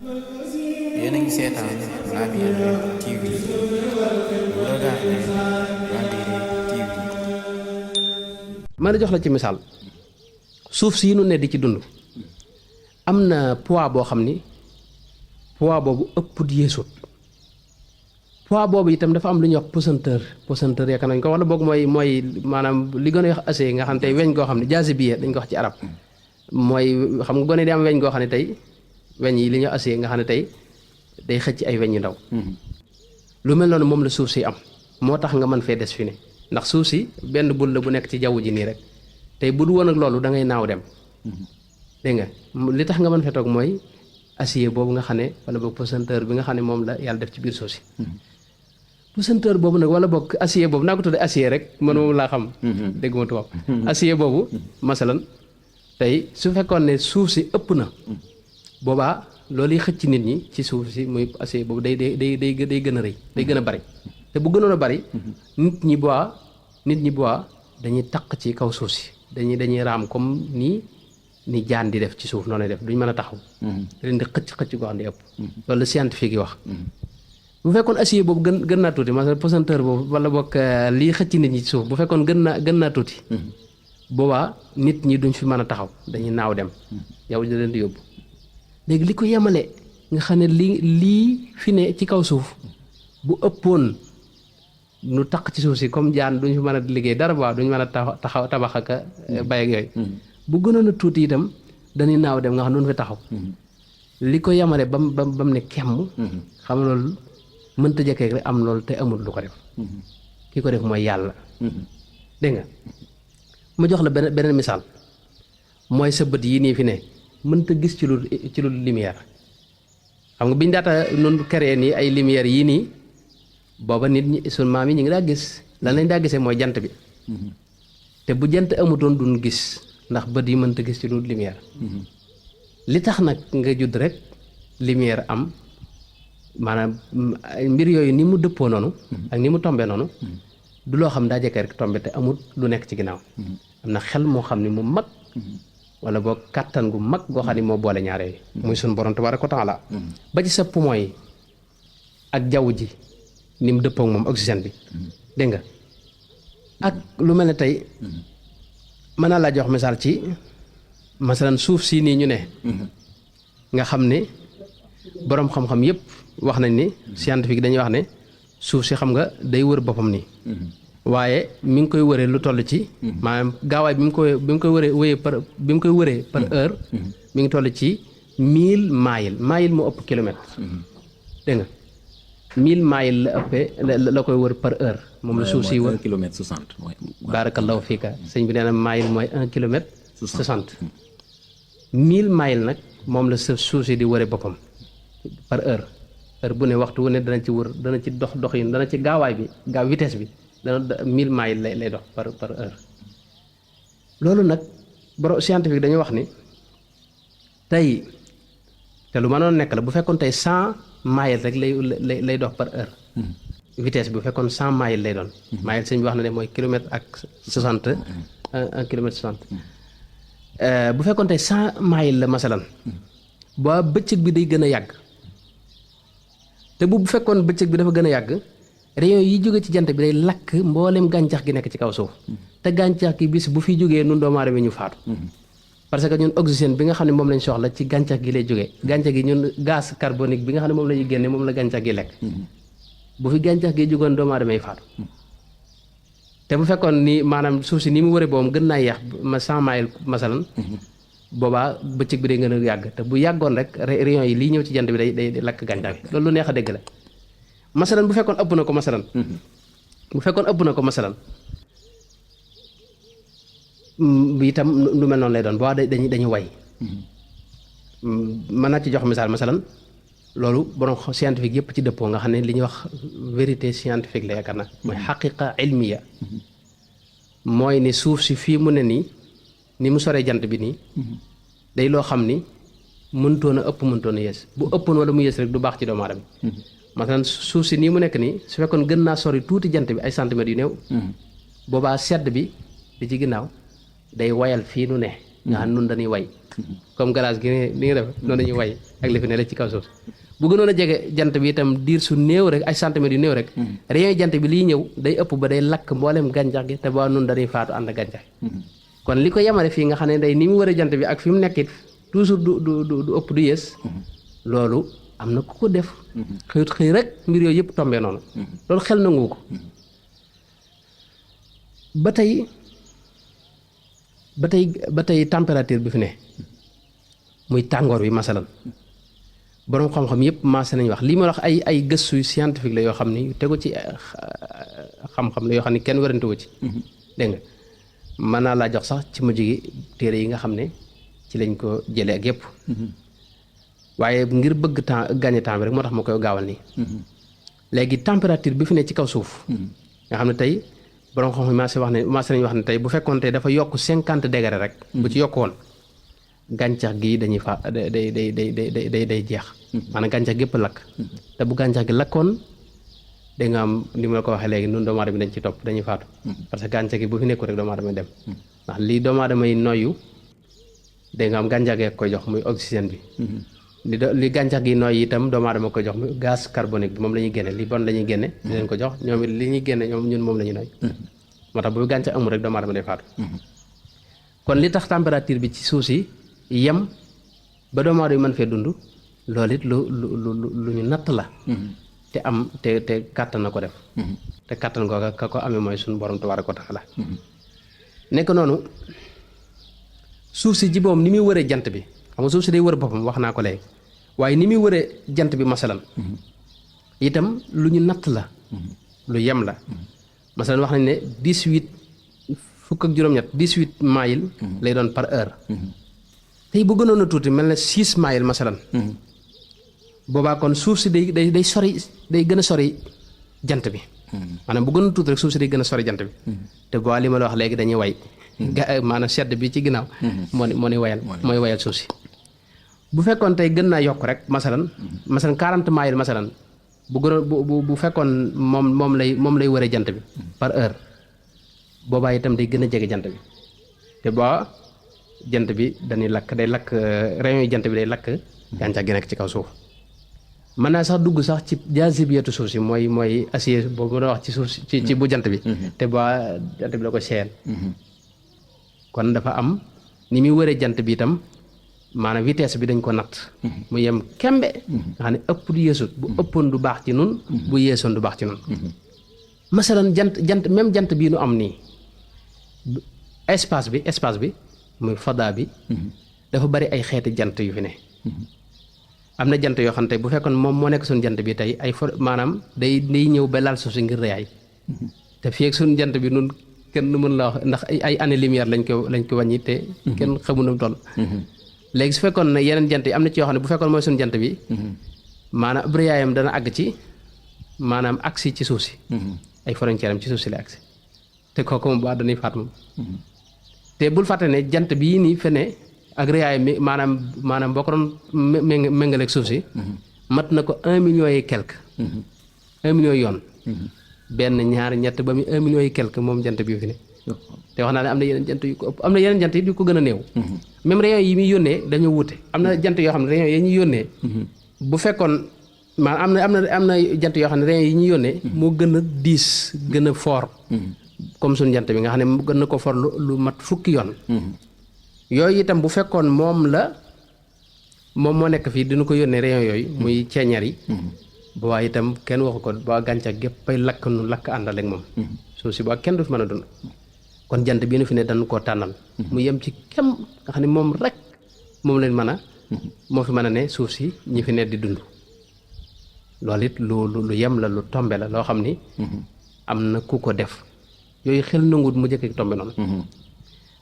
yéen a ngi seetaan Labyrinth TV. ma la jox la ci misaal suuf si nu ne di ci dund am na poids boo xam ni poids boobu ëpp yeesut poids boobu itam dafa am lu ñuy wax pesanteur yaakaar nañ ko wala boog mooy maanaam li gën a wax acier nga xam ne tey weñ goo xam ne jaasibiye dañ ko wax ci arab mooy xam nga gone di am weñ goo xam ne tey weñ yi li ñuy wax acier nga xam ne tey day xëcc ay weñ yu ndaw lu mel noonu moom la suuf si am moo tax nga mën fee des fi ne ndax suuf si benn bul la bu nekk ci jaww ji nii rek tey bu du woon ak loolu da ngay naaw dem dégg nga li tax nga mën fee toog mooy acier boobu nga xam ne wala boog pesanteur bi nga xam ne moom la yàlla def ci biir suuf si pesanteur boobu nag wala boog acier boobu naa ko tuddee acier rek man moom laa xam dégg ma tubaab acier boobu masalan tey su fekkoon ne suuf si ëpp na boobaa loolu yi xëcc nit ñi ci suuf si muy acier boobu day gën a rëy day gën a bari te bu gënoon a bari nit ñi dañuy taq ci kaw suuf si dañuy raam comme ni jaan di def ci suuf noonu lay def duñ mën a taxaw leen di xëcc goo xam ne ëpp loolu la scientifique yi wax bu fekkoon acier boobu gën naa tuuti maanaam pesanteur boobu wala boog lii xëcc nit ñi ci suuf bu fekkoon gën naa tuuti boobaa nit ñi duñ fi mën a taxaw dañuy naaw dem yow da leen di yóbbu léegi li ko yemale nga xam ne lii fi ne ci kaw suuf bu ëppoon nu taq ci suuf si comme jaan duñ fi mën a liggéey dara bu baax duñ mën a taxaw tabax ak bay ak yooyu bu gënoon a tuuti itam dañuy naaw dem nga xam ne duñ fi taxaw li ko yemale bam ne kemm xam loolu mënta jekkee rek am loolu te amul lu ko def ki ko def mooy yàlla dégg nga ma jox la beneen misaal mooy sa bët yi nii fi ne mënta gis ci lu lumière xam nga biñ daata noonu créé nii ay lumière yii nii booba nit ñi sun maam yi ñu ngi daa gis lan lañ daa gisee mooy jant bi te bu jant amutoon duñ gis ndax bët yi mënta gis ci lu lumière li tax nag nga judd rek lumière am maanaam mbir yooyu ni mu dëppoo noonu ak ni mu tombee noonu du loo xam daa jekkee rek tombe te amul lu nekk ci ginnaaw am na xel moo xam ne mu mag wala boog kàttan gu mag goo xam ne moo boole ñaare yi muy suñu borom tabaaraka wa taala ba ci sa poumon yi ak jaww ji ni mu dëppoo ak moom oxygène bi dégg nga ak lu mel ne tey mën naa laa jox misaal ci masalan suuf si nii ñu ne nga xam ne boroom xam-xam yépp wax nañ ni scientifique dañuy wax ne suuf si xam nga day wër boppam nii waaye mi ngi koy wëree lu toll ci maanaam gaawaay bi mu koy wëree par heure mi ngi toll ci 1000 miles moo ëpp kilomètre dégg nga 1000 miles la ëppee la koy wër par heure moom la suuf si wër 1 kilomètre 60 mooy baarakallahu fiika sëñ bi nee na mile mooy 1 kilomètre 60 1000 miles nag moom la suuf si di wëree boppam par heure bu ne waxtu wu ne dana ci wër dana ci dox yi dana ci gaawaay bi vitesse bi dana 1000 miles lay dox par heure loolu nag borom scientifique dañu wax ni tey te lu mënoon nekk la bu fekkoon tey 100 miles rek lay dox par heure vitesse bi bu fekkoon 100 miles lay doon miles sëñ bi wax na ne mooy kilomètre ak 60 1 kilomètre 60 bu fekkoon tey 100 miles la masalan ba bëccëg bi day gën a yàgg te bu fekkoon bëccëg bi dafa gën a yàgg rayon yi jóge ci jant bi day lakk mboolem gàncax gi nekk ci kaw suuf te gàncax gi bis bu fi jógee nun doomu aadama ñu faatu parce que ñun oxygène bi nga xam ne moom lañ soxla ci gàncax gi lay jógee gàncax gi ñun gaz carbonique bi nga xam ne moom la ñuy génne moom la gàncax gi lekk bu fi gàncax gi jógoon doomu aadama yi faatu te bu fekkoon ni maanaam suuf si ni mu wëree boobam gën naa yeex ma 100 miles masalan boobaa bëccëg bi day gën a yàgg te bu yàggoon rek rayon yi lii ñëw ci jant bi day lakk gàncax bi loolu lu neex a dégg la masalan bu fekkoon ëpp na ko masalan bi itam lu mel noonu lay doon boobaa dañuy way mën naa ci jox misaal masalan loolu borom scientifique yëpp ci dëppoo nga xam ne li ñuy wax vérité scientifique la yaakaar na mooy xaqiqa ilmiya mooy ni suuf si fii mu ne nii ni mu soree jant bi nii day loo xam ni mëntoon a ëpp mëntoon a yées bu ëppoon wala mu yées rek du baax ci doomu aadama masalan suuf si nii mu nekk nii su fekkoon gën naa sori tuuti jant bi ay centimètres yu néew boobaa sedd bi di ci ginnaaw day wayal fii nu ne nga xam nun dañuy way comme glace gi ni nga def noonu dañuy way ak li fi ne la ci kaw suuf bu gënoon a jege jant bi itam diir su néew rek ay centimètres yu néew rek rayon jant bi liy ñëw day ëpp ba day lakk mboolem gàncax gi te ba nun dañuy faatu ànd gàncax kon li ko yemale fii nga xam ne day ni mu wër a jant bi ak fi mu nekkit toujours du ëpp du yées loolu am na ku ko def xëyut xëy rek mbir yooyu yëpp tombee noonu loolu xel nangu ko ba tey température bi fi ne muy tàngoor bi masalan boroom xam-xam yëpp maase nañu wax lii ma wax ay gëstu scientifique la yoo xam ni tegu ci xam-xam la yoo xam ni kenn werante wu ci dégg nga mën naa laa jox sax ci mujj gi téere yi nga xam ne ci lañ ko jëlee ak yëpp waaye ngir bëgg temps gagner temps bi rek moo tax ma koy gaawal nii léegi température bi fi ne ci kaw suuf nga xam ne tey borom xam-xam maase nañu wax ne tey bu fekkoon tey dafa yokk 50 degré rek bu ci yokk woon gàncax gi dañuy fa day jeex maanaam gàncax gépp lakk te bu gàncax gi lakkoon da nga am ni ma la ko waxee léegi nun doomu aadama dañ ci topp dañuy faatu parce que gàncax gi bu fi nekku rek doomu aadama dem ndax lii doomu aadama yi noyyu da nga am gàncax gi koy jox muy oxygène bi li gàncax gi noyyi itam doomu aadama koy jox muy gaz carbonique bi moom la ñuy génne li bon la ñuy génne di leen ko jox ñoom it li ñuy génne ñoom ñun moom la ñuy noy moo tax bu gàncax amul rek doomu aadama day faatu kon li tax température bi ci suuf si yem ba doomu aadama mën fee dund loolu it lu ñu natt la te am te kàttan na ko def te kàttan googa ka ko amee mooy suñu borom tabaaraka wa taala nekk noonu suuf si ji moom ni muy wëree jant bi xam nga suuf si day wër boppam wax naa ko léegi waaye ni muy wëree jant bi masalan itam lu ñu natt la lu yem la masalan wax nañ ne 18 miles lay doon par heure tey bu gënoon a tuuti mel na 6 miles masalan boobaa kon suuf si day sori day gën a sori jant bi maanaam bu gënoon a tuuti rek suuf si day gën a sori jant bi te boobaa li ma la wax léegi dañuy way maanaam sedd bi ci ginnaaw moo ni wayal mooy wayal suuf si bu fekkoon tey gën naa yokk rek masalan 40 miles masalan bu gënoon bu fekkoon moom lay wëree jant bi par heure boobaa itam day gën a jege jant bi te boo jant bi dañuy lakk day lakk rayon yi jant bi day lakk gàncax gi nekk ci kaw suuf mën naa sax dugg sax ci jaazibiyatu suuf si mooy acier boobu mën a wax ci suuf si ci bu jant bi te boo jant bi la ko seel kon dafa am ni muy wëree jant bi itam maanaam vitesse bi dañ ko natt mu yem kembe nga xam ne ëpp du yeesut bu ëppoon du baax ci nun bu yeesoon du baax ci nun masalan jant même jant bii nu am nii espace bi muy fada bi dafa bari ay xeeti jant yu fi ne am na jant yoo xam ne tey bu fekkoon moom moo nekk suñu jant bi tey maanaam day ñëw ba laal suuf si ngir rëyaay te fii ak suñu jant bi nun kenn mën la wax ndax ay année lumière lañ ko wàññi te kenn xamu na mu toll léegi su fekkoon ne yeneen jant yi am na ci yoo xam ne bu fekkoon mooy suñu jant bi maanaam ab rëyaayam dana àgg ci maanaam agsi ci suuf si ay frontière am ci suuf si la agsi te kooku moom ba dañuy faat moom te bul fàtte ne jant bii nii fene ak rëyaayam mi maanaam boo ko doon méngaleeg suuf si mat na ko 1 million et quelque 1 million yoon benn ñaar ñett ba mu 1 million et quelque moom jant bi fi ne te wax naa ne am na yeneen jant yu ko ëpp am na yeneen jant yu ko gën a néew même rayon yi muy yónnee dañoo wute am na jant yoo xam ne rayon yi ñuy yónnee bu fekkoon maanaam am na jant yoo xam ne rayon yi ñuy yónnee moo gën a diis gën a fort comme suñu jant bi nga xam ne gën na ko fort lu mat fukki yoon yooyu itam bu fekkoon moom moo nekk fii dina ko yónnee rayon yooyu muy ceeñar yi boobaa itam kenn waxu ko ba gàncax gépp ay lakk nu lakk àndal ak moom suuf si ba kenn du fi mën a dund kon jant bi nu fi ne dañ koo tànnal mu yem ci kem nga xam ne moom rek moom leen mën a moo fi mën a ne suuf si ñi fi ne di dund loolu it lu yem la lu tombe la loo xam ni am na ku ko def yooyu xel nangut mu jëkk tombe noonu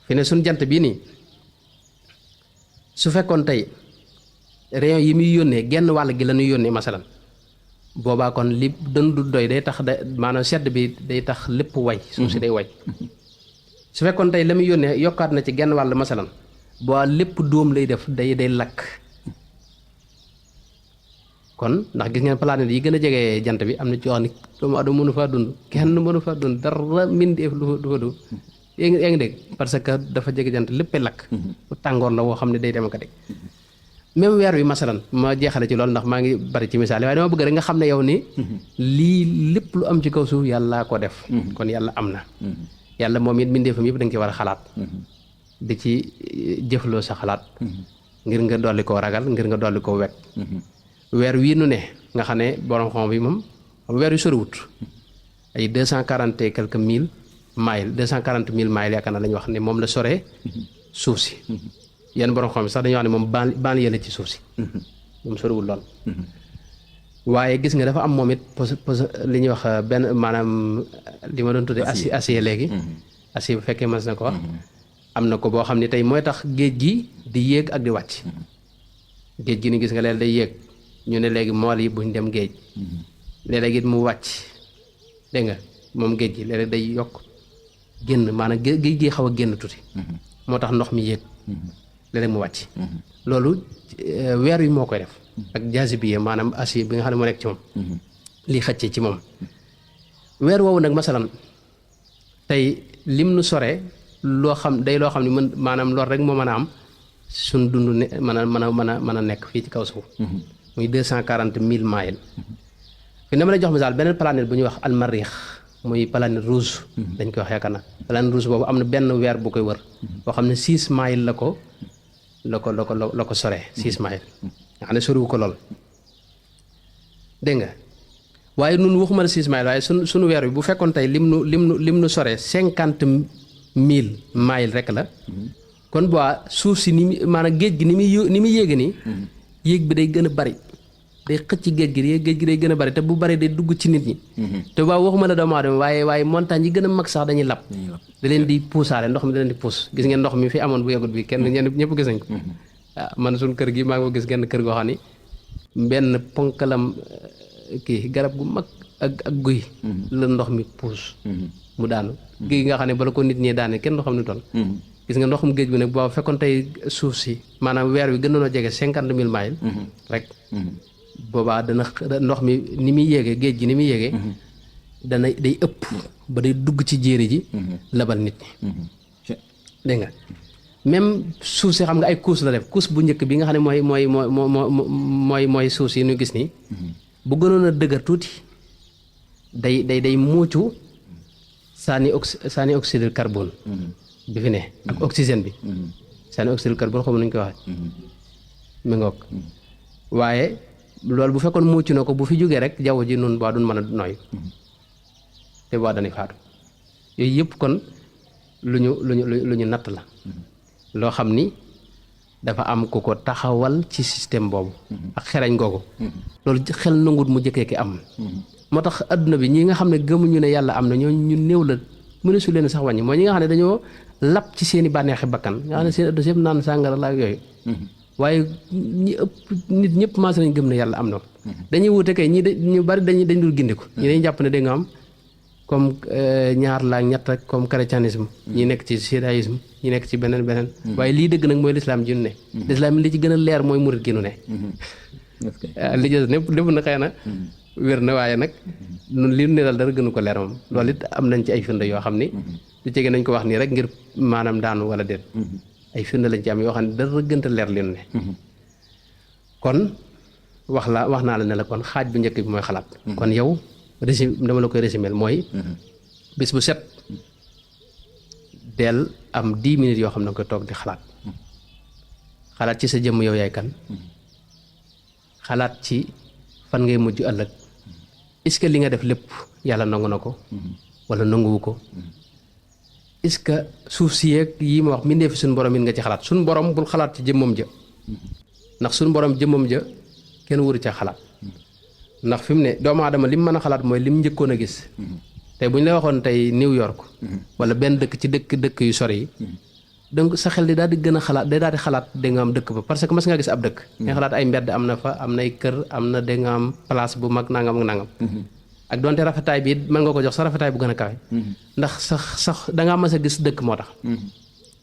fi ne suñ jant bii nii su fekkoon tey rayon yi muy yónnee genn wàll gi la ñuy yónnee masalan boobaa kon li dën du doy day tax maanaam sedd bi day tax lépp way suuf si day way su fekkoon tey la muy yónnee yokkaat na ci genn wàll masalan boo lépp dóom lay def day lakk kon ndax gis ngeen planète yi gën a jege jant bi am na ci wax ni doomu adama mënu faa dund kenn mënu faa dund dara mbindeef du fa dund yaa ngi dégg parce que dafa jege jant léppay lakk tàngoor la woo xam ne day dem ak dégg même weer wi masalan ma jeexale ci loolu ndax maa ngi bari ci misaal waaye dama bëgg rek nga xam ne yow ni lii lépp lu am ci kaw suuf yàllaa ko def kon yàlla am na yàlla moom it mbindeefam yëpp da nga ci war a xalaat di ci jëfloo sa xalaat ngir nga dolli koo ragal ngir nga dolli koo wekk weer wii nu ne nga xam ne borom xam bi moom weer wi soriwut ay 240 et quelques mille miles 240 000 miles yaakaar naa la ñu wax ne moom la soree suuf si yenn borom xam bi sax dañuy wax ne moom banlieue la ci suuf si moom soriwul lool waaye gis nga dafa am moom it li ñuy wax benn maanaam li ma doon tuddee acier léegi acier bu fekkee mas na ko wax am na ko boo xam ne tey mooy tax géej gi di yéeg ak di wàcc géej gi ni gis nga léeg day yéeg ñu ne léegi mool yi buñ dem géej léeg-léeg it mu wàcc dégg nga moom géej gi léeg-léeg day yokk génn maanaam géej gi xaw a génn tuuti moo tax ndox mi yéeg léeg-léeg mu wàcc loolu weer wi moo koy def ak jaasibiye maanaam acier bi nga xam ne moo nekk ci moom lii xëccee ci moom weer woowu nag masalan tey lim nu sore loo xam day loo xam ne mën maanaam loolu rek moo mën a am suñ dund ne mën a nekk fii ci kaw suuf muy 240 000 miles fi dama lay jox misaal beneen planète bu ñuy wax almarix muy planète rouge dañ koy wax yaakaar na planète rouge boobu am na benn weer bu koy wër boo xam ne 6 miles la ko soree 6 miles nga xam ne soriwu ko lool dégg nga waaye nun waxuma la 6 miles waaye suñu weer bi bu fekkoon tey lim nu soree 50 000 miles rek la kon boo suuf si ni mu maanaam géej gi ni muy yéege nii yéeg bi day gën a bari day xëcc géej gi day gën a bari te bu bari day dugg ci nit ñi te waaw waxuma la doomu aadama waaye montagne yi gën a mag sax dañuy lab da leen di puusaale ndox mi da leen di puus gis ngeen ndox mi fi amoon bu yàggut bi kenn ñëpp gis nañ ko waaw man suñ kër gi maa ngi ko gis genn kër goo xam ni benn ponkalam kii garab gu mag ak guy la ndox mi puus mu daanu géej gi nga xam ne bala ko nit ñi daane kenn du xam ni toll gis nga ndoxum géej bi nag boo fekkoon tey suuf si maanaam weer wi gën nañoo jege 50 000 miles rek boobaa dana ndox mi ni muy yéegee géej gi ni muy yéegee dana day ëpp ba day dugg ci jéeri ji labal nit ñi dégg nga même suuf si xam nga ay couche la def couche bu njëkk bi nga xam ne mooy suuf si ñu gis nii bu gënoon a dëgër tuuti day muucu sànni oxyde de carbone bi fi ne ak oxygène bi sànni oxyde de carbone xamu nañu koy waxee mi ngoog waaye loolu bu fekkoon mucc na ko bu fi jógee rek jaww ji noonu baa duñ mën a nooy te baa dañuy faatu yooyu yëpp kon lu ñu natt la loo xam ni dafa am ku ko taxawal ci système boobu ak xereñ googu loolu xel nangut mu jëkkee ki am moo tax adduna bi ñi nga xam ne gëmuñu ne yàlla am na ñoo ñu néew la mëne su leen sax wàññi mooy ñi nga xam ne dañoo lap ci seeni bànneexi bakkan nga xam ne seen adduna yëpp naan sàngara la ak yooyu waaye ñi ëpp nit ñëpp maas nañ gëm ne yàlla am na dañuy wuute kay ñu bari dañ dul gindiku ñi dañuy jàpp ne da nga am comme ñaar la ak ñett rek comme chrétianisme ñi nekk ci judaïsme ñi nekk ci beneen waaye lii dëgg nag mooy lislaam ji nu ne lislaam li ci gën a leer mooy murit gi nu ne li jës lépp na xëy na wér na waaye nag nun li nu ne daal dara gënu ko leer moom loolu it am nañ ci ay firnde yoo xam ni du jege nañ ko wax nii rek ngir maanaam daanu wala déet ay firnde lañ ci am yoo xam ne dara gënta leer li nu ne kon wax naa la ne la kon xaaj bu njëkk bi mooy xalaat kon yow résumé dama la koy résumé mooy bis bu set del am 10 minutes yoo xam ne nga koy toog di xalaat ci sa jëmm yow yaay kan xalaat ci fan ngay mujj ëllëg est-ce que li nga def lépp yàlla nangu na ko wala nanguwu ko est-ce que suuf si yeeg yi ma wax mbindee fi suñu borom it nga ci xalaat suñu borom bul xalaat ci jëmmam ja ndax suñu borom jëmmam ja kenn wuru ca xalaat ndax fi mu ne doomu aadama lim mën a xalaat mooy lim njëkkoon a gis tey bu ñu la waxoon tey New York wala benn dëkk ci dëkk yu sori yi donc sa xel di daal di gën a xalaat day daal di xalaat da nga am dëkk ba parce que mas nga gis ab dëkk nga xalaat ay mbedd am na fa am nay kër am na da nga am place bu mag nangam ak nangam ak donte rafetaay bi mën nga ko jox sa rafetaay bu gën a kawe ndax sax da ngaa mas a gis dëkk moo tax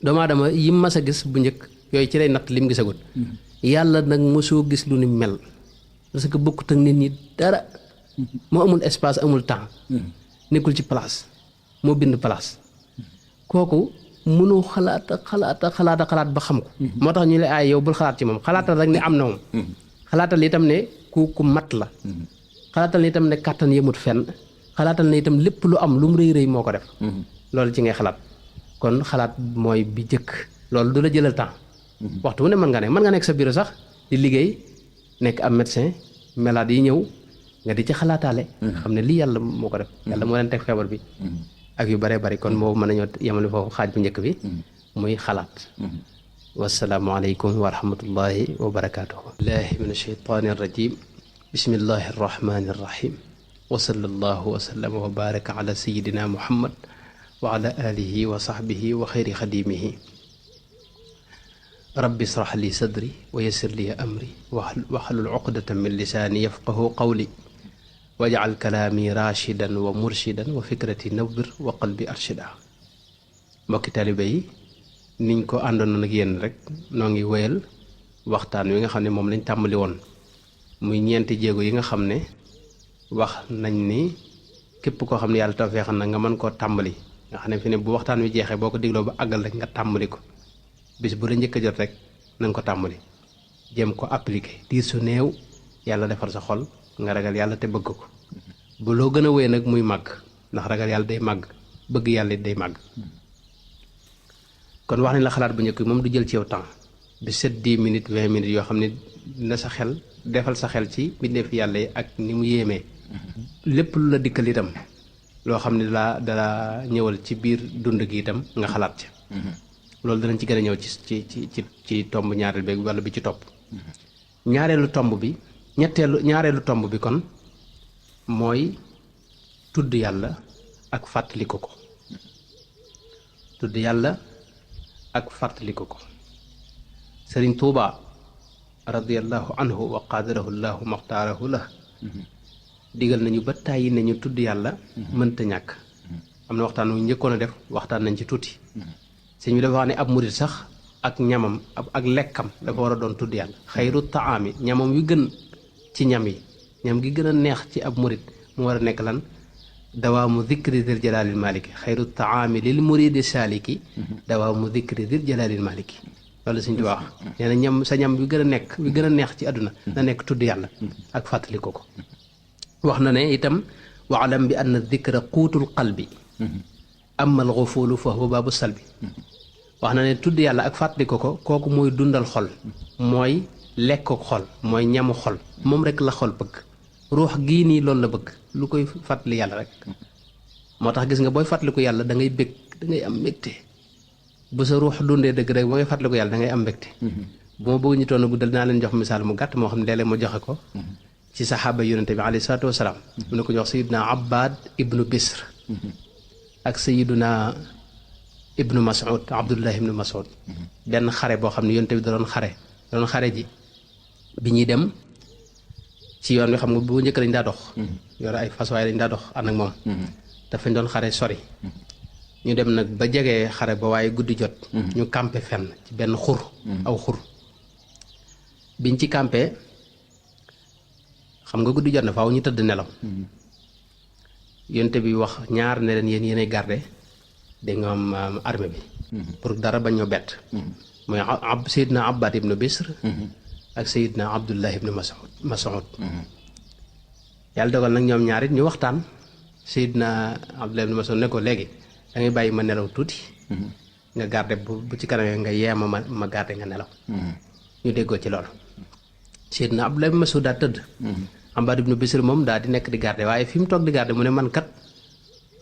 doomu aadama yim mas a gis bu njëkk yooyu ci lay natt lim gisagut yàlla nag mosoo gis lu ni mel parce que bokkut ak nit ñi dara moo amul espace amul temps nekkul ci place moo bind place kooku mënoo xalaat ba xam ko. moo tax ñu lay aay yow bul xalaat ci moom xalaatal rek ne am na moom. xalaatal itam ne ku mat la. xalaatal ne itam ne kàttan yemut fenn. xalaatal ne itam lépp lu am lu mu rëy rëy moo ko def. loolu ci ngay xalaat kon xalaat mooy bi jëkk loolu du la jëlal temps. waxtu wu ne mën nga nekk sa bureau sax di liggéey nekk am médecin malade yi ñëw nga di ci xalaataale. xam ne lii yàlla moo ko def. yàlla moo leen teg feebar bi. ak yu bëree bëri kon boobu mën nañoo yemale foofu xaaj bu njëkk bi. muy xalaat. wasalaamu aleykum wa rahmatullahi wa barakaatuhu. billahi min ashaytaani arrajim. bismillahi arrahmani arrahim. wa sallallahu wa sallama wa baraka ala sayidina muhammad wa ala alihi wa sahbihi wa xayri xadimihi. rabbi israh li sadri wa yassir li amri wahlul uqdatan min lisaani yafqahu qawli waj'al kalaami rashidan wa murshidan wa fikrati nawwir wa qalbi arshida. mbokki taalibe yi niñ ko àndoon ak yéen rek noo ngi wéyal waxtaan wi nga xam ne moom lañ tàmbali woon muy ñeenti jéego yi nga xam ne wax nañ ni képp koo xam ne yàlla tawfeexal na nga mën koo tàmbali nga xam ne fi ne bu waxtaan wi jeexee boo ko digloo ba àggal rek nga tàmbali ko bis bu la njëkk a jot rek na nga ko tàmbali jéem ko appliquer diir su néew yàlla defar sa xol nga ragal yàlla te bëgg ko bu loo gën a wéy nag muy màgg ndax ragal yàlla day màgg bëgg yàlla day màgg. kon wax nañ la xalaat bu njëkk moom du jël ci yow temps du 7-10 minutes 20 minutes yoo xam ne dina sa xel defal sa xel ci mbindeef yàlla yi ak ni mu yéemee. lépp lu la dikkal itam loo xam ne dala ñëwal ci biir dund gi itam nga xalaat ca. loolu danañ ci gën a ñëw ci tomb ñaareel bi wala bi ci topp. ñaareelu tomb bi kon mooy tudd yàlla ak fàttaliku ko. tudd yàlla ak fàttaliku ko. Sëriñ Tuuba radiyallahu anhu wa qaadarahu llahu maxtaarahu la digal nañu ba tàyyi ne ñu tudd yàlla mënta ñàkk. am na waxtaan wu njëkkoon a def waxtaan nañ ci tuuti. sëñ bi dafa wax ne ab murit sax ak ñamam ak lekkam dafa war a doon tudd yàlla. xayru taami ñamam wi gën ci ñam yi ñam gi gën a neex ci ab murit mu war a nekk lan dawaamu dikri dil jalaalil maliki xayru taami lil muridi saaliki dawaamu dikri dil jalaalil maliki loolu sëñ bi wax nee na ñam sa ñam wi gën a neex ci àdduna na nekk tudd yàlla ak fàttali ko wax na ne itam waalam bi anna dikra quutul qalbi amma al xufuulu fa huwa baabu salbi wax na ne tudd yàlla ak fàttali ko kooku mooy dundal xol mooy lekk xol mooy ñamu xol moom rek la xol bëgg ruux gii nii loolu la bëgg lu koy fàttali yàlla rek moo tax gis nga booy fàttaliku yàlla da ngay bëgg da ngay am mbégte bu sa ruux dundee dëgg rek ba ngay fàttaliku yàlla da ngay am mbégte bu ma bëgg ñu toon guddal dinaa leen jox misaal mu gàtt moo xam ne léeg-léeg ma joxe ko ci saxaaba yonente bi alayhi salaatu wasalaam mu ne ko ñu wax sayiduna abbad ibnu bisr ak sayiduna ibnu mas'ud abdullah ibnu mas'ud benn xare boo xam ne yonente bi da doon xare ji bi ñuy dem ci yoon wi xam nga bu njëkk dañ daa dox yor ay fas waaye dañ daa dox ànd ak moom dafañ doon xare sori ñu dem nag ba jege xare ba waaye guddi jot ñu campé fenn ci benn xur aw xur biñ ci campé xam nga guddi jot na faaw ñu tëdd nelaw yonte bi wax ñaar ne leen yéenay garde da nga am armée bi pour dara bañ ñoo bett mooy Seydina Abbad ibnu Bisr ak Seydina Abdullah ibnu Mas'ud yàlla dogal nag ñoom ñaar it ñu waxtaan Seydina Abdullah ibnu Mas'ud ne ko léegi da ngay bàyyi ma nelaw tuuti nga garde bu ci kanamee nga yeema ma garde nga nelaw ñu déggoo ci loolu Seydina Abdullah ibnu Mas'ud daa tëdd Abbad ibnu Bisr moom daal di nekk di garde waaye fi mu toog di garde mu ne man kat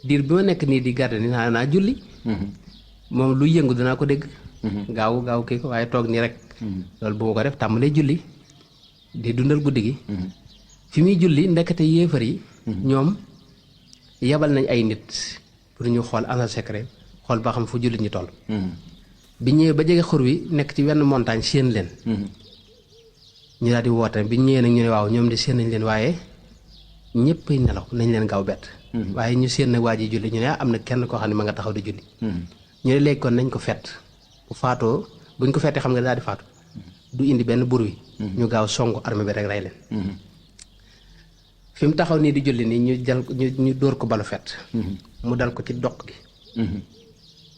diir bi ma nekk nii di garde ni naa julli moom lu yëngu dinaa ko dégg gaaw kii ko waaye toog nii rek loolu bu ma ko def tàmbalee julli di dundal guddi gi fi muy julli ndekete yéefar yi ñoom yabal nañ ay nit pour ñu xool ana secret xool ba xam fu jullit ñi toll bi ñëwee ba jege xur wi nekk ci wenn montagne séen leen ñu daal di woote bi ñëwee nag ñu ne waaw ñoom di séen nañ leen waaye ñëppay nelaw nañ leen gaaw bett waaye ñu séen nag waa ji julli ñu ne am na kenn koo xam ne ma nga taxaw di julli ñu ne léegi kon nañ ko fett bu faatoo buñ ko fettee xam nga daal di faatu du indi benn bur wi ñu gaaw songu armée bi rek rey leen fi mu taxaw nii di julli nii ñu dóor ko balu fett mu dal ko ci doq gi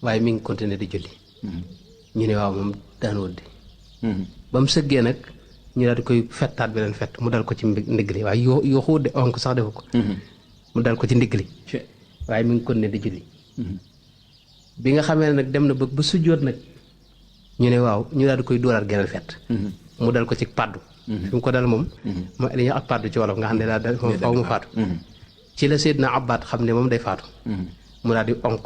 waaye mi ngi continuer di julli ñu ne waaw moom daanoo di ba mu sëggee nag ñu daal di koy fettaat beneen fett mu dal ko ci ndigg li waaye yoo xóot de onk sax defu ko mu dal ko ci ndigg li waaye mi ngi continuer di julli bi nga xamee ne nag dem na ba sujjóot nag ñu ne waaw ñu daal di koy dóoraat geneen fett mu dal ko ci paddu fi mu ko dal moom mooy li ñuy wax ak paddu ci wolof nga xam ne daal moom faw mu faatu ci la Seydina Abbaat xam ne moom day faatu mu daal di onk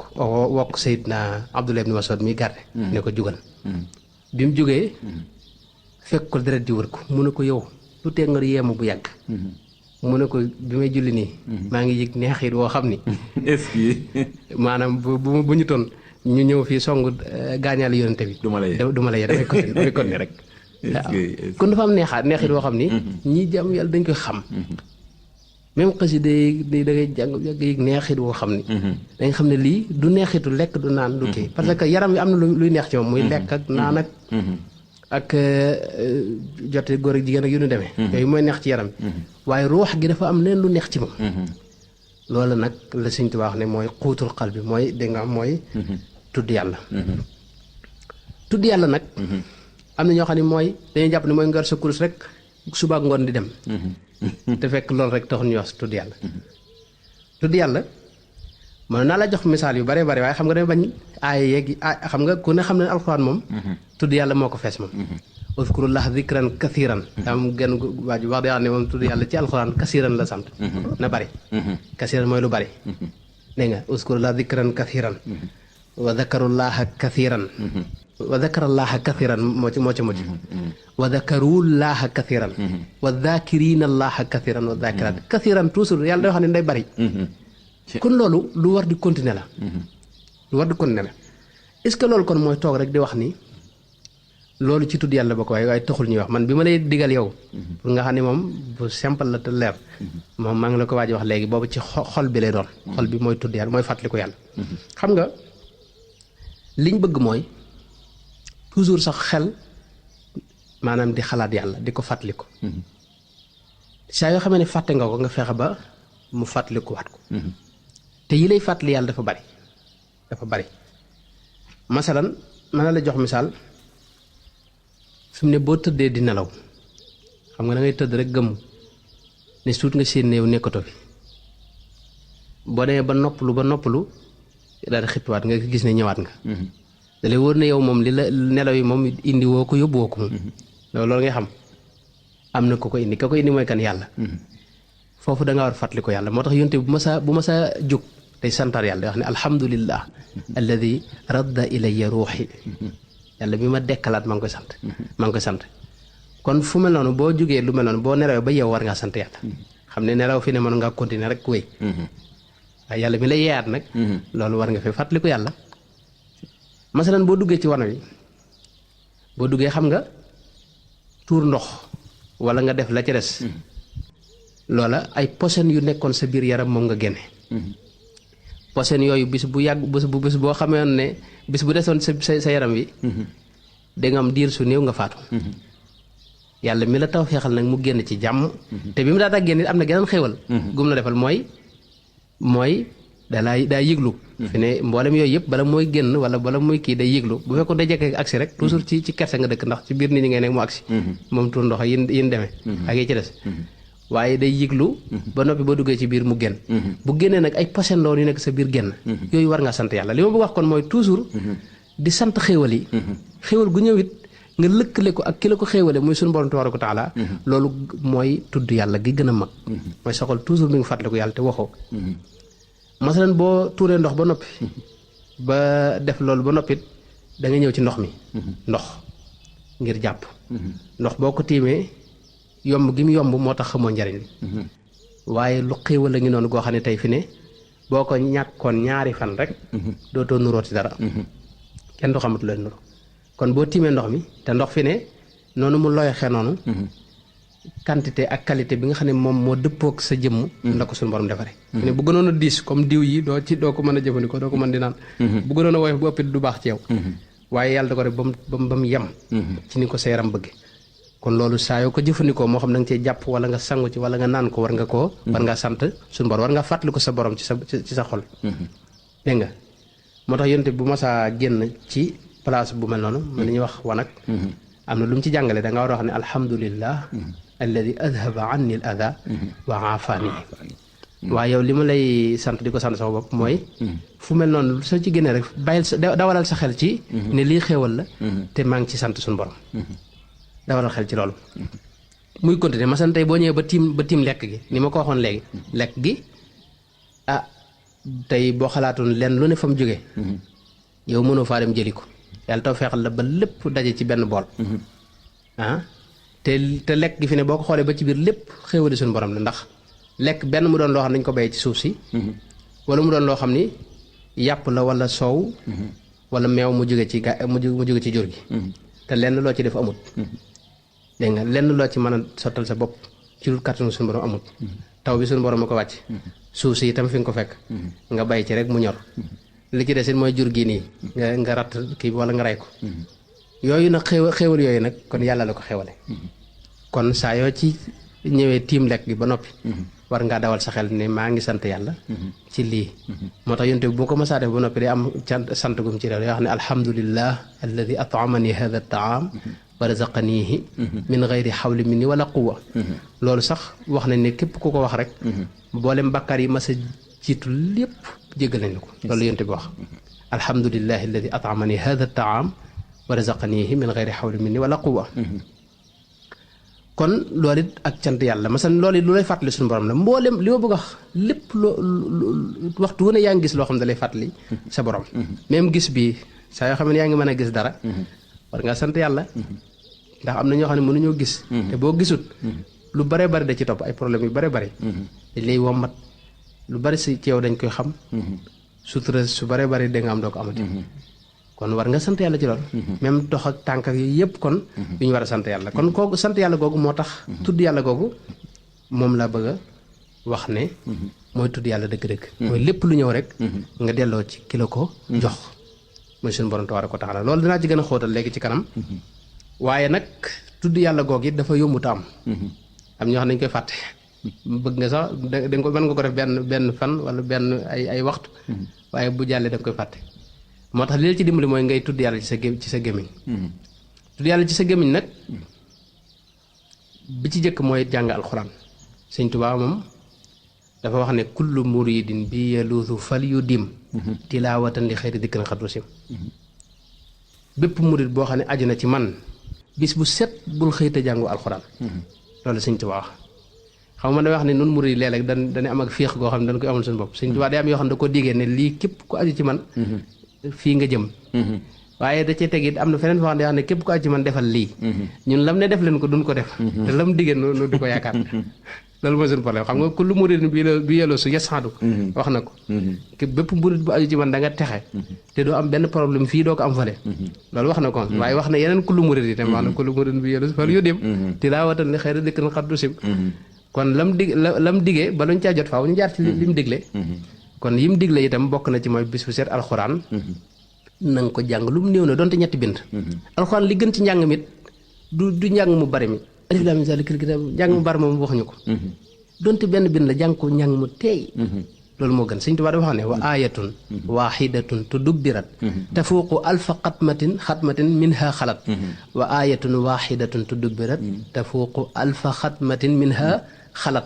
wokk Seydina Abdullah ibn Mas'ud mi garde ne ko jugal bi mu jógee fekk ko deret di wër ko mu ne ko yow lu tee nga yeemu bu yàgg mu ne ko bi may julli nii maa ngi yëg neexit woo xam ni est-ce que maanaam bu ñu toon ñu ñëw fii song gaañaale yonente bi du ma la yee damay continuer rek waaw kon dafa am neexit woo xam ni ñi jàmm yàlla dañ koy xam même xasida yi da ngay jàng yàgg yëg neexit woo xam ni dañ xam ne lii du neexitu lekk du naan du kii parce que yaram wi am na luy neex ci moom muy lekk ak naan ak jote góor ak jigéen ak yu ñu demee yooyu mooy neex ci yaram waaye ruux gi dafa am leen lu neex ci moom loolu nag la Sëñ Tuubaa wax ne mooy xuutul xal bi mooy dégg nga mooy tudd yàlla tudd yàlla nag am na ñoo xam ne mooy dañuy jàpp ne mooy nga yor sa kurus rek suba ak ngoon di dem te fekk loolu rek taxul ñuy wax tudd yàlla tudd yàlla mën naa la jox misaal yu bare bare waaye xam nga dama bañ aaya yeeg xam nga ku ne xam ne alxuraan moom tudd yàlla moo ko fees moom uzkurullah zikran kathiran am genn waaju wax de wax ne moom tudd yàlla ci alxuraan kasiran la sant na bari kasiran mooy lu bari dégg nga uzkurullah zikran kathiran wa zakarullaha kathiran wa zakarallaha kathiran moo ci mujj wa zakarullaha kathiran wa zakirina allaha kathiran wa zakirat kathiran toujours yàlla day wax ne day bari kon loolu lu war di continuer la lu war di continuer la est-ce que loolu kon mooy toog rek di wax ni loolu ci tudd yàlla ba ko waaye taxul ñuy wax man bi ma lay digal yow pour nga xam ne moom bu simple la te leer moom maa ngi la ko waaj wax léegi boobu ci xol bi lay doon xol bi mooy tudd yàlla mooy fàttaliku yàlla xam nga liñ bëgg mooy toujours sax xel maanaam di xalaat yàlla di ko fàttaliku saa yoo xamee ne fàtte nga ko nga fexe ba mu fàttaliku waat ko te yi lay fàttali yàlla dafa bari masalan mën na la jox misaal fi mu ne boo tëddee di nelaw xam nga da ngay tëdd rek gëmm ne suut nga seen néew nekkatoo fi boo demee ba noppalu daal di xippiwaat nga gis ne ñëwaat nga da lay wóor ne yow moom li la nelaw yi moom indi woo ko yóbbu woo ko moom loolu ngay xam am na ko indi ka ko indi mooy kan yàlla foofu da nga war fàttali ko yàlla moo tax yonte bu ma sa jóg day santar yàlla day wax ne alhamdulillah alladi radda ilayya ruuxi yàlla bi ma dekkalaat maa ngi koy sant kon fu mel noonu boo jógee lu mel noonu boo nelawee ba yow war ngaa sant yàlla xam ne nelaw fi ne mën ngaa continuer rek wéy waaye yàlla mi la yeeyaat nag loolu war nga fi fàttali ko yàlla masalan boo duggee ci wana wi boo duggee xam nga tuur ndox wala nga def la ca des loola ay posen yu nekkoon sa biir yaram moom nga génne posen yooyu bis bu yàgg bis boo xamee ne bis bu desoon sa yaram wi da nga am diir su néew nga faatu yàlla mi la taw feexal nag mu génn ci jàmm te bi mu daataa génn am na geneen xéwal gum la defal mooy daa yëglu fi ne mboolem yooyu yëpp bala mooy génn wala bala mooy kii day yëglu bu fekkoon day jekkee agsi rek toujours ci kerse nga dëkk ndax ci biir nit ñi ngay nekk mu agsi moom tur ndox yin demee ak yi ci des waaye day yëglu ba noppi ba duggee ci biir mu génn bu génnee nag ay posen loolu yu nekk sa biir génn yooyu war ngaa sant yàlla li ma bëgg wax kon mooy toujours di sant xéewal yi xéewal gu ñëwit nga lëkkale ko ak ki la ko xéewale muy suñu borom tabaaraka wa taala loolu mooy tudd yàlla gi gën a mag mooy soxal toujours mi ngi fàttaliku yàlla te waxoo masalan boo tuuree ndox ba noppi ba def loolu ba noppit da nga ñëw ci ndox mi ndox ngir jàpp ndox boo ko tiimee yomb gi mu yomb moo tax xamoo njariñ li waaye lu xéewal a ngi noonu goo xam ne tey fi ne boo ko ñàkkoon ñaari fan rek dootoo nurooti dara kenn du xamatu leen nuru kon boo tiimee ndox mi te ndox fi ne noonu mu loyoxee noonu quantité ak qualité bi nga xam ne moom moo dëppook sa jëmm la ko suñu borom defaree fi ne bu gënoon a diis comme diw yi doo ko mën a jëfandikoo doo ko mën di naan bu gënoon a woyof bu ëppit du baax ci yow waaye yàlla da ko def ba mu yem ci ni ko sa yaram bëgge kon loolu saa yoo ko jëfandikoo moo xam da nga cee jàpp wala nga sangu ci wala nga naan ko war nga sant suñu borom war nga fàttali ko sa borom ci sa xol dégg nga moo tax yonte bu masaa génn ci place bu mel noonu li ñuy wax wanag am na lu mu ci jàngale da nga war a wax ne alhamdulillah alladi adhaba anni al adha wa aafani waaye yow li ma lay sant di ko sant sama bopp mooy fu mel noonu soo ci génnee rek bàyyil dawalal sa xel ci ne lii xéewal la te maa ngi ci sant suñu borom dawalal xel ci loolu muy continuer masan tey boo ñëwee ba tiim lekk gi ni ma ko waxoon léegi lekk gi ah tey boo xalaatoon lenn lu ne fa mu jógee yow mënoo faa dem jëli ko yàlla taw feexal la ba lépp daje ci benn bool ah te lekk gi fi ne boo ko xoolee ba ci biir lépp xéewali suñu borom la ndax lekk benn mu doon loo xam ne dañu ko béyee ci suuf si wala mu doon loo xam ni yàpp la wala soow wala meew mu jóge ci mu jóge ci jur gi te lenn loo ci def amut dégg nga lenn loo ci mën a sottal sa bopp ci lu kàttanu suñu borom amut taw bi suñu borom a ko wàcc suuf si itam fi nga ko fekk nga bay ci rek mu ñor li ci desit mooy jur gi nii nga ratt kii wala nga rey ko yooyu nag xéewal yooyu nag kon yàlla la ko xéewale kon saa yoo ci ñëwee tiim lekk gi ba noppi war ngaa dawal sa xel ne maa ngi sant yàlla ci lii moo tax yonte boo ko mësaa def ba noppi day am sant gum ci réew yoo xam ne alhamdulillah alladi at'amani hadha at-ta'am wa razaqanihi min gayri xawli minni wala quwa loolu sax wax nañ ne képp ku ko wax rek boolem bàkkaar yi mas a jiitu lépp jéggal nañ la ko loolu yonte bi wax alhamdulillahi alladi at'amani hadha at-ta'am wa razaqanihi min gayri xawli minni wala quwa kon loolu it ak cant yàlla masan loolu it lu lay fàttali suñu borom la mboolem li ma bëgg a wax lépp waxtu wu ne yaa ngi gis loo xam ne da lay fàttali sa borom même gis bii saa yoo xam ne yaa ngi mën a gis dara war nga sant yàlla ndax am na ñoo xam ne mënuñoo gis te boo gisut lu bare bari da ci topp ay problème yu bare bari dañ lay wommat lu bari si ci yow dañ koy xam sutura su bare bari da nga am doo ko amati kon war nga sant yàlla ci lool même dox ak tànk ak yooyu yëpp kon yu ñu war a sant yàlla kon kooku sant yàlla googu moo tax tudd yàlla googu moom laa bëgg a wax ne mooy tudd yàlla dëgg-dëgg mooy lépp lu ñëw rek nga delloo ci kilo ko jox mooy suñu borom tabaaraka wa taala loolu dinaa ci gën a xóotal léegi ci kanam waaye nag tudd yàlla googu it dafa yombuta am ñoo xam ne dañ koy fàtte bëgg nga sax da nga ko mën nga ko def benn fan wala benn ay waxtu waaye bu jàllee da nga koy fàtte moo tax li la ci dimbali mooy ngay tudd yàlla ci sa gémmiñ tudd yàlla ci sa gémmiñ nag bi ci jëkk mooy jàng alxuraan sëñ Tuubaa moom dafa wax ne kullu muridin bi yaluusu fal yu dim tilaawatan li xëyri dikkan xatru sim bépp murid boo xam ne aju na ci man bis bu set bul xëy te jàngu alxuraan loolu sëñ Tuubaa wax xam nga day wax ne nun murid yi léeg-léeg dañuy am ak féex goo xam ne dañ koy amal suñu bopp sëñ Tuubaa day am yoo xam ne da ko diggee ne lii képp ku aju ci man fii nga jëm waaye da cee teg it am na feneen foo xam ne képp ku aju ci man defal lii ñun lam ne def leen ko duñ ko def te lam diggee noonu du ko yaakaar loolu mooy suñu problème xam nga kullu murid bi yeloo su yasadu wax na ko bépp murid bu aju ci man da nga texe te doo am benn problème fii doo ko am fale loolu wax na ko waaye wax na yeneen kullu murid yi tam wax na kullu murid bi yeloo fal yu dem tilaawatan li xayri dikkan xaddu sim kon lam diggee ba luñ caa jot faaw ñu jaar ci lim digle kon yim digle itam bokk na ci mooy bis bu seet alxuraan na nga ko jàng lu mu néew na donte ñetti bind alxuraan li gën ci njàng mit du njàng mu bari mi alif laam miim zaalikal kitaab njàng mu bari moom waxuñu ko donte benn bind la jàng ko njàng mu teey loolu moo gën Sëñ Tuubaa dafa wax ne wa aayatun waaxidatun tudubbirat tafuuqu alfa xatmatin minha xalat wa aayatun waaxidatun tudubbirat tafuuqu alfa xatmatin minha xalat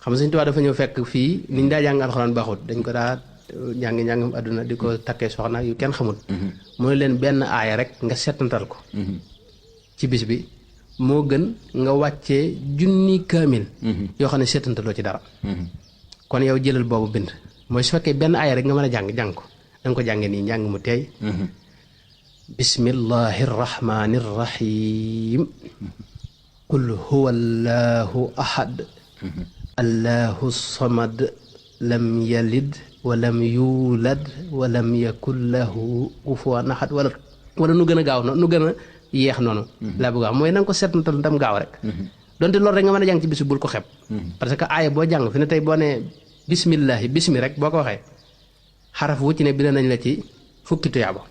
xam nga Sëñ Tuubaa dafa ñëw fekk fii niñ daa jàng alxuraan baaxut dañ ko daa njàngam àdduna di ko takkee soxna yu kenn xamul mu ne leen benn aaya rek nga setantal ko ci bis bi moo gën nga wàccee junni kaamil yoo xam ne setantaloo ci dara kon yow jëlal boobu bind mooy su fekkee benn aaya rek nga mën a jàng ko danga ko jànge nii njàng mu teey bismillahi rrahmani rrahim qul huwa allahu ahad allahu samad lam yalid walam yuulad walam yakun lahu kufuwan ahad wala nu gën a gaaw nu gën a yeex noonu laa bëgg wax mooy na nga ko seetantal ndam gaaw rek donte loolu rek nga mën a jàng ci bisu bul ko xeeb parce que aaya boo jàng fi ne tey boo ne bismillahi bismi rek boo ko waxee xaraf wu ci ne bind nañ la ci fukki tuyaaba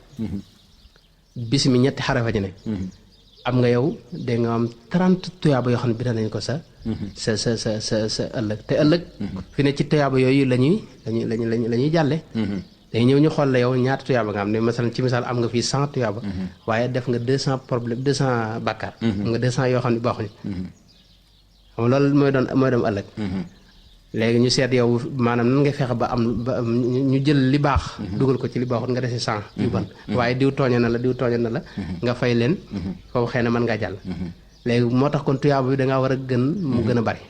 bismi ñetti xarafa ci ne am nga yow da nga am 30 tuyaaba yoo xam ne bind nañ ko sa ëllëg te ëllëg fi ne ci tuyaaba yooyu la ñuy jàlle day ñëw ñu xool la yow ñaata tuyaaba nga am ne masalan ci misaal am nga fii 100 tuyaaba waaye def nga 200 problème 200 bàkkaar am nga 200 yoo xam ne baaxuñu xam nga loolu mooy doon ëllëg léegi ñu seet yow maanaam nan nga fexe ba am ba ñu jël li baax dugal ko ci li baaxut nga dese 100 yu bon waaye diw tooñe na la nga fay leen foofu xëy na mën ngaa jàll léegi moo tax kon tuyaaba bi dangaa war a gën mu gën a bari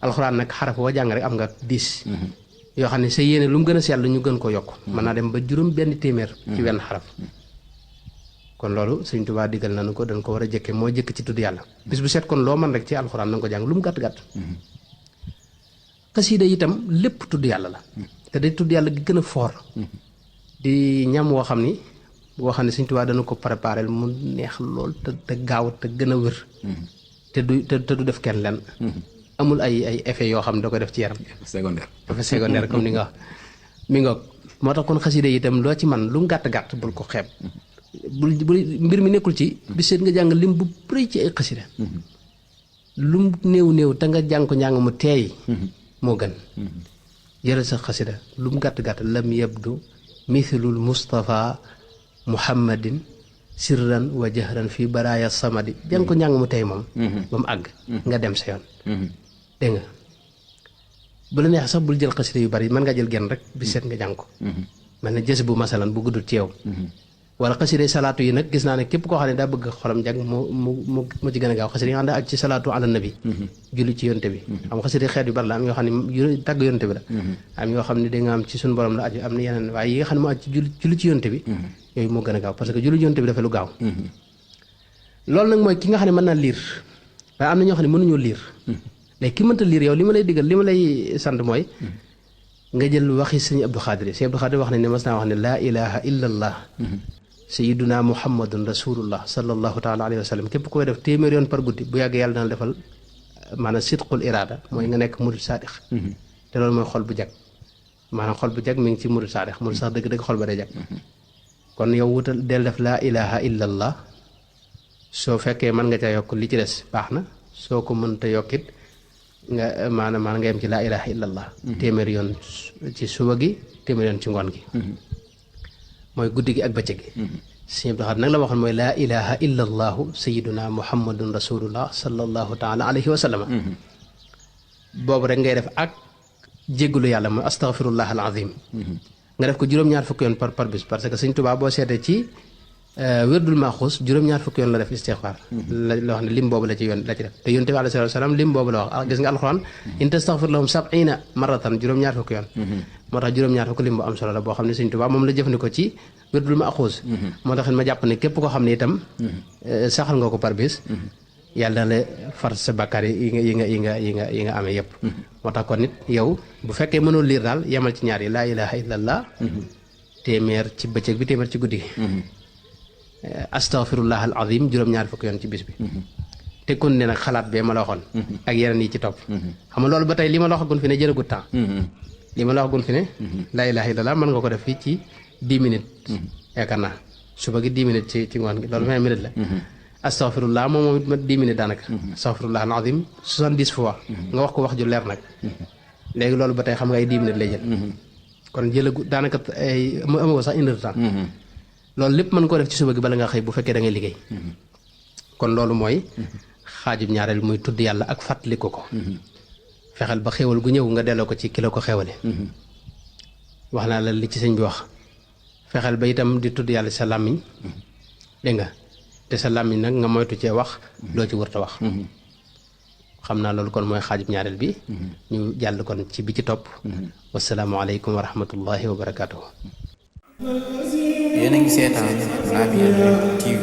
alxuraan nag xaraf woo jàng rek am nga 10 yoo xam ne sa yéene lu mu gën a sell ñu gën ko yokk mën naa dem ba juróom benn téeméer ci wenn xaraf kon loolu Sëñ Tuubaa digal nañu ko dañ ko war a jëkke moo jëkk ci tudd yàlla bis bu set kon loo mën rek ci alxuraan na nga ko jàng lu mu gàtt-gàtt xasiida itam lépp tudd yàlla la te day tudd yàlla gi gën a foor di ñam woo xam ne Sëñ Tuubaa dana ko préparé mu neex lool te gaaw te gën a wér te du def kenn lenn amul ay effet yoo xam ne da koy def ci yaram effet secondaire comme ni nga wax mi nga moo tax kon xasiida yi itam loo ci man lu mu gàtt-gàtt bul ko xeeb bul mbir mi nekkul ci bi seet nga jàng lim bu bëri ci ay xasiida lu mu néew te nga jàng ko njàng mu teey moo gën jëral sa xasida lu mu gàtt-gàtt lam yabdu mithlul Mustafa Muhammadin sirran wa jahran fi baraaya samadi jàng ko njàng mu tey moom ba mu àgg nga dem sa yoon dégg nga bu la neex sax bul jël xasida yu bari mën nga jël genn rek bi seet nga jàng ko mel na jës bu masalan bu guddul ci yow wala xasida salaatu yi nag gis naa ne képp koo xam ne daa bëgg xolam jag mu ci gën a gaaw xasida yi nga xam ne ak ci salaatu ala nabi julli ci yonte bi xam xasida xeet yu bari la am yoo xam ne tàgg yonte bi la am yoo xam ne da nga am ci suñu borom la aju am na yeneen waaye yi nga xam ne mu aju ci julli ci yonte bi yooyu moo gën a gaaw parce que julli ci yonte bi dafa lu gaaw loolu nag mooy ki nga xam ne mën naa liir waaye am na ñoo xam ne mënuñoo liir léegi ki mënta liir yow li ma lay digal li ma lay sant mooy nga jël waxi sëñ Abdou Khadir wax nañ ne mas naa wax ne laa ilaha illa allah sayiduna muhammadun rasulullah sallallahu taala alayhi wa sallam képp koy def téeméer yoon par guddi bu yàgg yàlla dana defal maanaam sidqul iraada mooy nga nekk murid saadix te loolu mooy xol bu jag maanaam xol bu jag mi ngi ci murid saadix murid sax dëgg-dëgg xol ba day jag kon yow wutal del def laa ilaha illa allah soo fekkee mën nga ca yokk li ci des baax na soo ko mënta yokkit nga maanaam nga yem ci laa ilaha illa allah téeméer yoon ci suba gi téeméer yoon ci ngoon gi mooy guddi gi ak bëccëg gi sëñ Abdou Khadre nag la waxoon mooy laa ilaha illa allahu sayiduna muhammadun rasulullah sallallahu taala alayhi wa sallam boobu rek ngay def ak jéggalu yàlla mooy astaghfirullah al azim nga def ko juróom-ñaar fukki yoon par bis parce que sëñ Tuubaa boo seetee ci wérdul maaxuus juróom-ñaar fukki yoon la def istixfaar la wax ne lim boobu la ci def te yonent bi alayhi salaatu wa salaam lim boobu la wax gis nga alxuraan in tastaghfir lahum 70 marratan juróom-ñaar fukki yoon moo tax juróom-ñaar fukki lim bu am solo la boo xam ne Sëñ Tuubaa moom la jëfandikoo ci wérdul maaxuus moo tax ma jàpp ne képp koo xam ne itam saxal nga ko par bis yàlla na la far sa bàkkaar yi nga amee yëpp moo tax kon nit yow bu fekkee mënoo liir daal yemal ci ñaar yi laa ilaha illallah téeméer ci bëccëg bi téeméer ci guddi gi astaghfirullah al azim juróom-ñaar fukki yoon ci bis bi te kon ne nag xalaat bee ma la waxoon ak yeneen yi ci topp xam nga loolu ba tey li ma la waxagun fi ne jëlagut temps li ma la waxagun fi ne laa ilaha illallah mën nga ko def fii ci 10 minutes yaakaar naa suba gi 10 minutes ci ngoon gi loolu 20 minutes la astaghfirullah moom it ma 10 minutes daanaka astaghfirullah al azim 70 fois nga wax ko wax ju leer nag léegi loolu ba tey xam nga ay 10 minutes lay jël kon jëlagu daanaka ay amoo sax une heure de temps loolu lépp mën koo def ci suba gi bala nga xëy bu fekkee da ngay liggéey kon loolu mooy xaajub ñaareel muy tudd yàlla ak fàttaliku ko fexeel ba xéwal gu ñëw nga delloo ko ci kilo ko xéwale wax naa la li ci sëñ bi wax fexeel ba itam di tudd yàlla sa làmmiñ dégg nga te sa làmmiñ nag nga moytu cee wax loo ci wërta wax xam naa loolu kon mooy xaajub ñaareel bi ñu jàll kon ci bi ci topp wasalaamualeykum wa rahmatullahi wa barakaatuhu. yéen a ngi seetaan Laamyane TV.